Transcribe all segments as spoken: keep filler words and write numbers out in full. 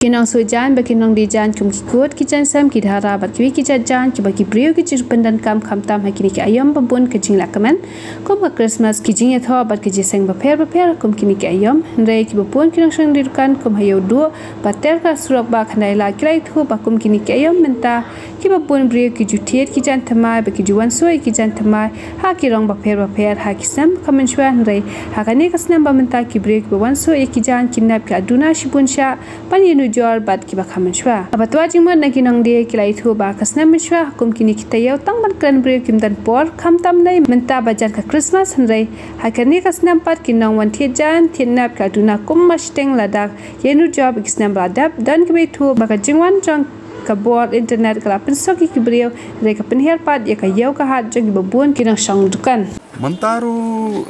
Ki nongsuh jaiñ bad ki nongdie jaiñ kum ki kut, ki jaiñsem, ki dhara bad kiwei ki jait jaiñ kiba ki briew ki ju pyndonkam khamtam ha kine ki aïom babun ka jinglehkmen kum ka Christmas, ki jingïathoh bad ki jingïaseng bapher bapher kum kine ki aïom. Hynrei kiba bun ki nongshong die dukan kum ha Ïewduh bad ter ka surok Bah Khyndai Lad ki la ïathuh ba kum kine ki aïom mynta kiba bun briew ki ju thied ki jaiñ thymmai bad ki ju wansuh ïa ki jaiñ thymmai ha ki rong bapher bapher ha ki snem ba mynshwa. Hynrei ha kane ka snem ba mynta ki briew kiba wansuh ïa ki jaiñ ki nep ki la duna shibun shah ban ïanujor bad kiba mynshwa. Haba twa jingmut na ki nongdie ki la ïathuh ba ka snem mynshwa ha kum kine ki taïew tang ban kren briew kim don por khamtam ne mynta ba jan ka Christmas. Hynrei ha kane ka snem pat ki nongwan thied jaiñ thied nep ki la duna kumba shiteng lada ïanujor bad ki snem ba la dep. Don kiba ïathuh ba ka jingwan jong ka bor internet ka la pynsuk ïa ki briew, hynrei ka pynhiar pat ïa ka ïew ka hat jong kiba bun ki nongshong dukan. Mynta ruh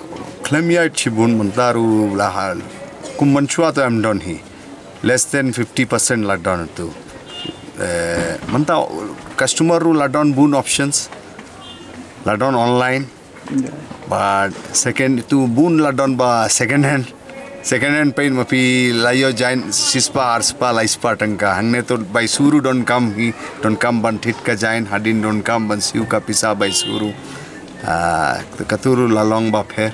khlem ïaid shibun, mynta ruh la ha kum mynshwa te em don hi. Less than fifty percent la don tu. Eh, mynta customer ruh la don bun options. La don online. But second tu bun la don ba second hand. Second hand peit ma phi la ïoh jaiñ shispah, arspah, laispah tyngka. Hangne to bai shuh ruh donkam hi, donkam ban thied ka jaiñ, hadien donkam ban siew ka pisa bai shuh ruh. Ah, katu ruh la long bapher.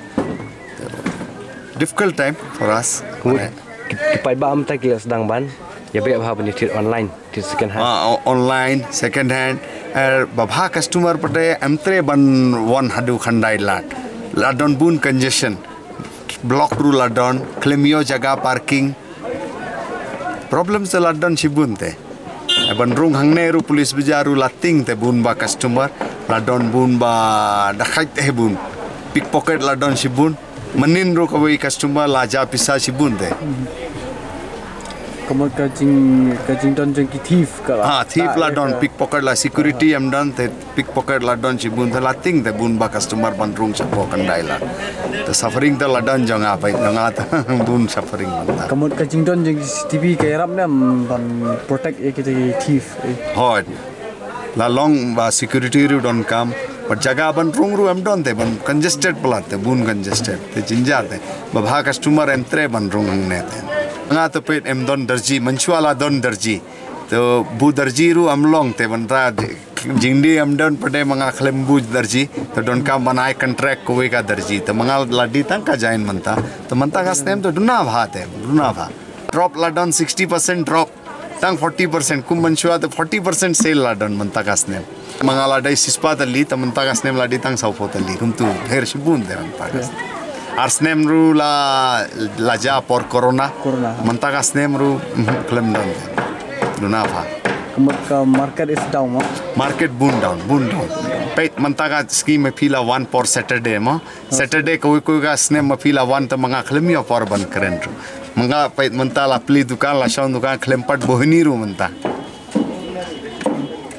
Difficult time for us. Kumne ki, ki paidbah mynta ki la sdang ban ïa beh bha ban ïa thied online, thied second hand. Ah, o-, online, second hand. Er, ba bha customer pat em treh ban wan haduh Khyndai Lad. La don bun congestion. Block ruh la don, khlem ïoh jaka parking. Problem te la don shibun te. Ban rung hangne ruh police bazaar ruh la tieng te bun ba customer, la don bun ba dacoit te bun. Pickpocket la don shibun. Mynnin ruh kawei customer la jah pisa shibun te. Ka mut ka jing, ka jingdon jong ki thief ka la. Ha, thief la don, pickpocket la, security em don te, pickpocket la don shibun te, la tieng te bun ba customer ban rung shapoh Khyndai Lad. Te suffering te la don jong nga, pai jong nga te bun suffering mynta. Ka mut ka jingdon jong ki C C T V ka ïarap ne em ban protect ïa kita ki thief, eh? Hooid. La long ba security ruh donkam, bad jaka ban rung ruh em don te, ban congested palat te, bun congested te, jynjar te. Ba bha customer em treh ban rung hangne te. Nga te peit em don darji, mynshwa la don darji. Te bun darji ruh em long te, ban ra jingdie em don pat, ma nga khlem bun darji. Te donkam ban ai contract kawei ka darji. Te ma nga la die tang ka jaiñ mynta. Te mynta ka snem te duna bha te, duna bha. Drop la don, sixty percent drop. Tang forty percent, kum mynshwa te forty percent sale la don mynta ka snem. Ma nga la dei shispah tylli, te mynta ka snem la die tang sawphew tylli. Kumtu her shibun te mynta ka snem. Ar snem ruh la, la jah por corona. Corona. Mynta ka snem ruh, mhm, khlem don te. Duna bha. Ka mut ka market is down mo? Market bun down, bun down. Peit mynta ka sngi ma phi la wan por Saturday mo. Saturday kawei kawei ka snem ma phi la wan te ma nga khlem ïoh por ban kren ruh. Ma nga peit mynta la plie dukan, la shong dukan, khlem pat bohni ruh mynta.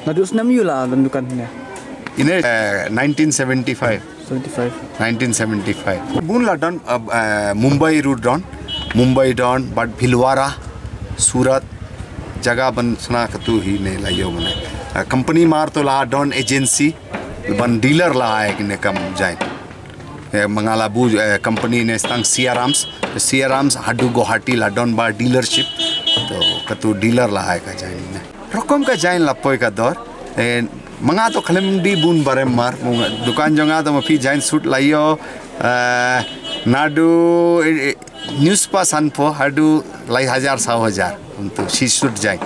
Naduh snem aïu la don dukan hangne? Ine, eh, nineteen seventy-five. Seventy-five. Nineteen seventy-five. Bun la don, eh, eh, Mumbai ruh don, Mumbai don, bad Bhilwara, Surat, jaka ban shna katu hi ne la ïoh mane. Eh, company mar to la don agency, ban dealer la ai kine kam jaiñ. Eh, ma nga la bud, eh, company ne tang Siarams. Siarams haduh Guwahati la don ba dealership. To katu dealer la ai ka jaiñ ne. Rokom ka jaiñ la poi ka dor. Eh, ma nga to khlem die bun barem mar. Dukan jong nga to ma phi jaiñ suit la ïoh, eh, naduh, eh, eh, hynñiew spah sanphew haduh lai hajar saw hajar. Kumtu shi suit jaiñ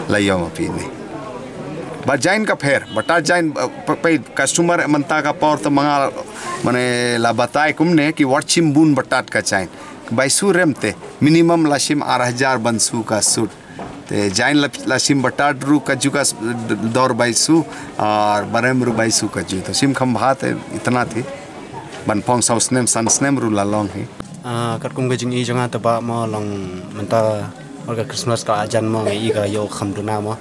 la ïoh ma phi ne. Ba jaiñ ka pher, bata jaiñ, eh, pe, pe customer mynta ka por te ma nga, mane la batai kumne ki wat shim bun batat ka jaiñ. Bai siew rem te, minimum la shim ar hajar ban siew ka suit. Te jaiñ la, la shim batat ruh ka ju ka s-, dor bai siew, ar barem ruh bai siew ka ju. To shim kham bha te itna te. Ban phong saw snem, san snem ruh la long hi. Ah, katkum ka jingïohi jong nga te ba mo long mynta, mar ka Christmas ka la jan mo, nga i ka ïoh kham duna mo.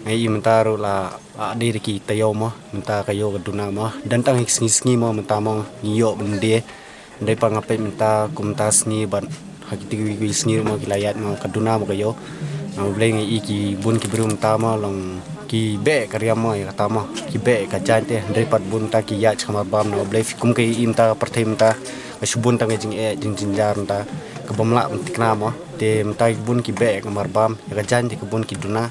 Nga i mynta ruh la, ah, dei da ki taïew mo, mynta ka ïoh ka duna mo. Don tang hi sngi sngi mo, mynta mo ngi ïoh ban die. Dei pat nga peit mynta kum mynta sngi bad ha kiti kiwei kiwei sngi ruh mo ki la ïaid mo ka duna mo ka ïoh. Na U Blei nga i ki bun ki briew mynta mo long ki beh ka riam mo ïa kata mo. Ki beh ka jaiñ te, dei pat bun mynta ki ïaid sha ka marbam. Na U Blei phi kum ka i mynta ka pyrthei mynta. Ka shu bun tang ka jingeh, jingjynjar mynta. kaba ym lah ban tikna mo. Te mynta ki bun ki beh ïa ka marbam, ïa ka jaiñ te ki bun ki duna.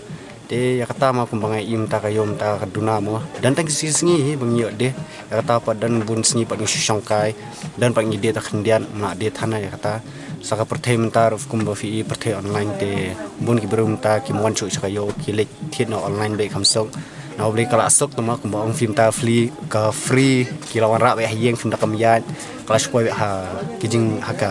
Te ïa kata mo kumba nga ïohi mynta ka ïew mynta ka duna mo. Don tang ki sngi sngi hi ba ngi ïoh die. Ïa kata pat don bun sngi pat ngi shu shongkai. Don pat ngi die ta khyndiat, ym lah die than ïa kata. Sa ka pyrthei mynta ruh kumba phi i pyrthei online te bun ki briew mynta kim wan shuh sha ka ïew, ki leit thied na online beit kham suk. Na U Blei ka la suk te mo kumba ong phi mynta free, ka free, ki la wanrah beit ha ïing phim da kam ïaid. Ka la shu poi beit ha ki jing ha ka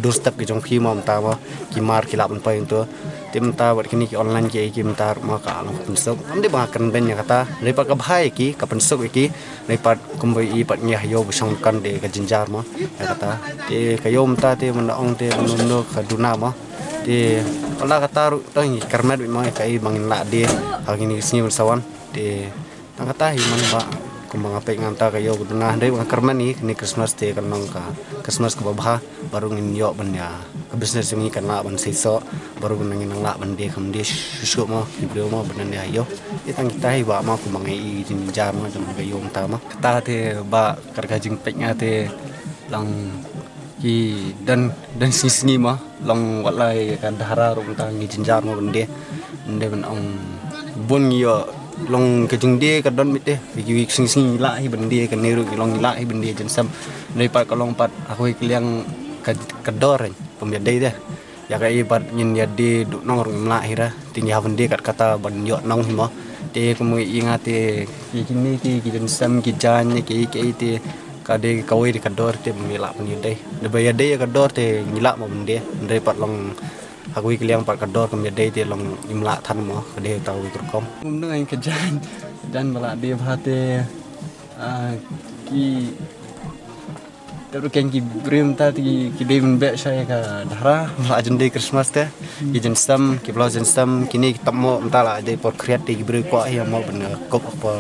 doorstep ki jong phi mo mynta mo, ki mar ki lah ban poi hangto. Te mynta bad kine ki online ki ei ki mynta ruh mo ka long ka pynsuk. Ym dei ba nga kren beiñ ïa kata. Dei pat ka bha ïa ki, ka pynsuk ïa ki. Dei pat kumba i pat ngi ha ïew ba shong kan de ka jynjar mo. Ïa kata. Te ka ïew mynta te mynta ong te mynno ka duna mo. Te wala kata ruh tang ngi kyrmen beit mo ïa kaei ba ngin lah die ha kine ki sngi ban sa wan. Te tang kata hi man ba kumba nga peit nga mynta ka ïew ka duna, hynrei ba nga kyrmen hi kane Christmas te kan long ka Christmas kaba bha, baroh ngin ïoh ban ïa ka business jong ngi kan lah ban seisoh, baroh ngin nang lah ban die kham die shuh shuh mo, ki briew mo ban die ha ïew. Te tang kita hi ba mo kumba nga i jynjar mo jong ka ïew mynta mo. Kata te ba kat ka jingpeit nga te long ki don don sngi sngi mo, long wat la ïa ka dahra ruh mynta ngi jynjar mo ban die. Ban die ban ong bun ngi ïoh long ka jingdie ka don beit te. Ki wei ki sngi sngi ngi lah hi ban die, kane ruh ngi long ngi lah hi ban die jynsem. Dei pat ka long pat ha kawei ka liang ka ka dor hi, pym ïadei te. Ïa kaei pat ngin ïadie duh nong ruh ngim lah hi ra. Te ngi hap ban die kat kata ban ïoh nong hi mo. Te kumba i nga te ki kine ki ki jynsem ki jaiñ ki ei ki ei te ka dei kawei de ka dor te pym lah ban ïadei. Dei ba ïadei ïa ka dor te ngi lah mo ban die. Hynrei pat long ha kawei ka liang pat ka dor kam ïadei te long ngim lah than mo, ka dei ta kawei ka rukom. Ngam nang ai ka jaiñ, jaiñ ba lah die bha te, ah, ki Te ruh kein ki briew mynta te ki, ki dei ban beh sha ïa ka dahra, la jin dei Christmas te. Ki jynsem, ki blouse jynsem, kine ki tap mo mynta la dei por khriat te ki briew kwah ïa mo ban, eh, kop por,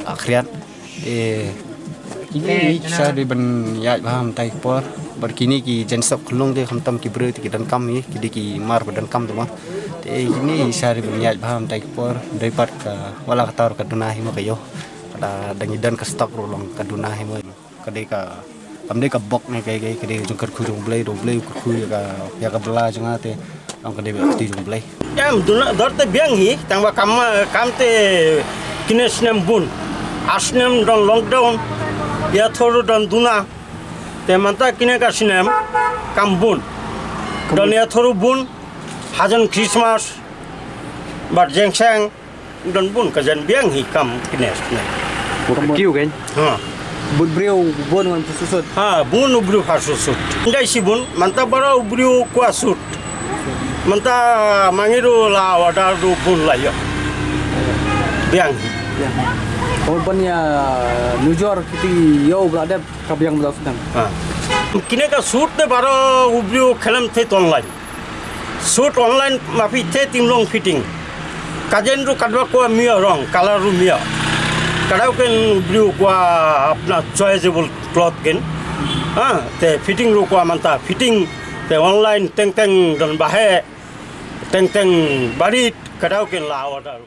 ah, khriat. Te kine ki sha dei ban ïaid bha mynta ki por. Bad kine ki jynsep khyllung te khamtam ki briew te ki donkam hi, ki dei ki mar ba donkam te mo. Te kine ki sha dei ban ïaid bha mynta ki por. Dei pat ka wala kata ruh ka duna hi mo ka ïew. Ka da dang ïa don ka stock ruh long ka duna hi mo. Ka dei ka, kam dei ka bok ne ka, ka, ka dei ka jong kyrkhu jong U Blei, U Blei u kyrkhu ïa ka, ïa ka bylla jong nga te, long ka dei ka kti jong U Blei. Em, duna dor te biang hi, tang ba kam, kam te kine snem bun. Ar snem don lockdown, ïa thoru don duna. Te mynta kine ka snem kam bun. Don ïa thoru bun, hajan Christmas, bad jeng seng, Don bun ka jan biang hi kam kine snem. Bun kiew kan? Ha. Bun briew bun wan pha sut sut. Ha, bun u briew pha sut sut. Ndai shi bun, mynta baroh u briew kwah sut. Mynta ma ngi ruh la order ruh bun la ïoh. Biang hi. Ya. Bun ban ïa nujor kiti ïoh ba la dep ka biang ba la sut kan. Ha. Kine ka sut te baroh u briew khlem thait online. Sut online ma phi thait im long fitting. Ka jen ruh katba kwah mih rong, color ruh mih. Ka dei ken briew kwah apna choiceable cloth ken. Ha, te fitting ruh kwah mynta fitting, te online teng teng don ba heh, teng teng barit, ka dei ken la order.